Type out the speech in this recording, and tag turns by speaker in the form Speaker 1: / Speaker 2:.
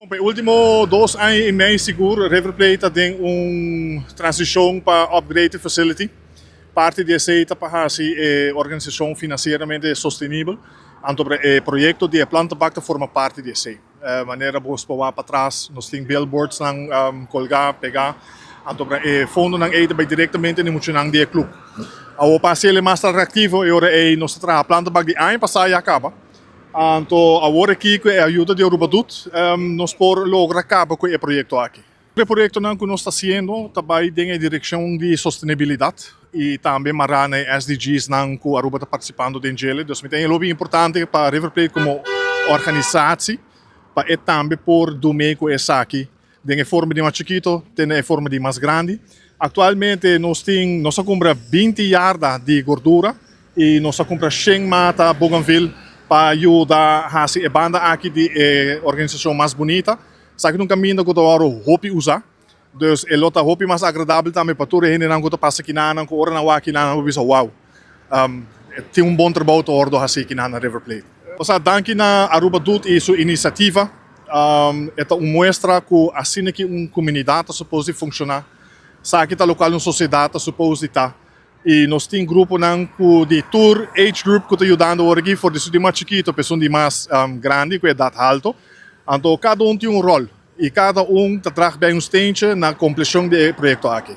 Speaker 1: Pa e ultimo 2 aña y mey sigur, River Plate ta den un transicion pa upgrade e facility. Parti di esey ta pa haci e organisacion financieramente sostenibel. Anto, e proyecto di plantenbak ta forma parti di esey. Manera bo por patras, nos tin billboards nan colga, pega. Anto, e fondo nan ey bay directamente na muchanan di club. Awor pa haci mas atractivo, e ora ey nos a traha plantenbak di aña pasa ya caba. Anto, awor aki cu e ayudo di Aruba Doet, nos por logra caba cu e proyecto aki. E proyecto nan cu nos ta haciendo tambe den direccion di sostenibilidad y tambe mara na SDGs nan cu Aruba ta participando den dje. Dus mi ta kere importante pa River Plate como organisatie pa e tambe por duna cu esaki den forma di mas chikito, den forma di mas grandi. Actualmente nos a cumpra 20 yarda di gordura y nos a cumpra 100 mata bougainville pa yuda haci e banda aki di e organisacion mas bunita. Esaki ta un caminda cu ta hopi usa. Dus e lo ta hopi mas agradabel tambe pa tur hende nan cu ta pasa aki nan, cu ora nan wak aki nan, bisa: "Wow. Tin un bon trabou ta wordo haci aki na River Plate." Osea, danki na Aruba Doet y su iniciativa. E ta un muestra cu asina cu un comunidad ta supposed di funciona. Esaki ta loke un sociedad ta supposed di ta. Y nos tin grupo nan cu di tur age group cu ta yudando awor aki, for di mas chikito pa di mas grandi, cu edad halto. Anto, cada un tin un rol. Y cada un ta draag bij un steentje na completion di e proyecto aki.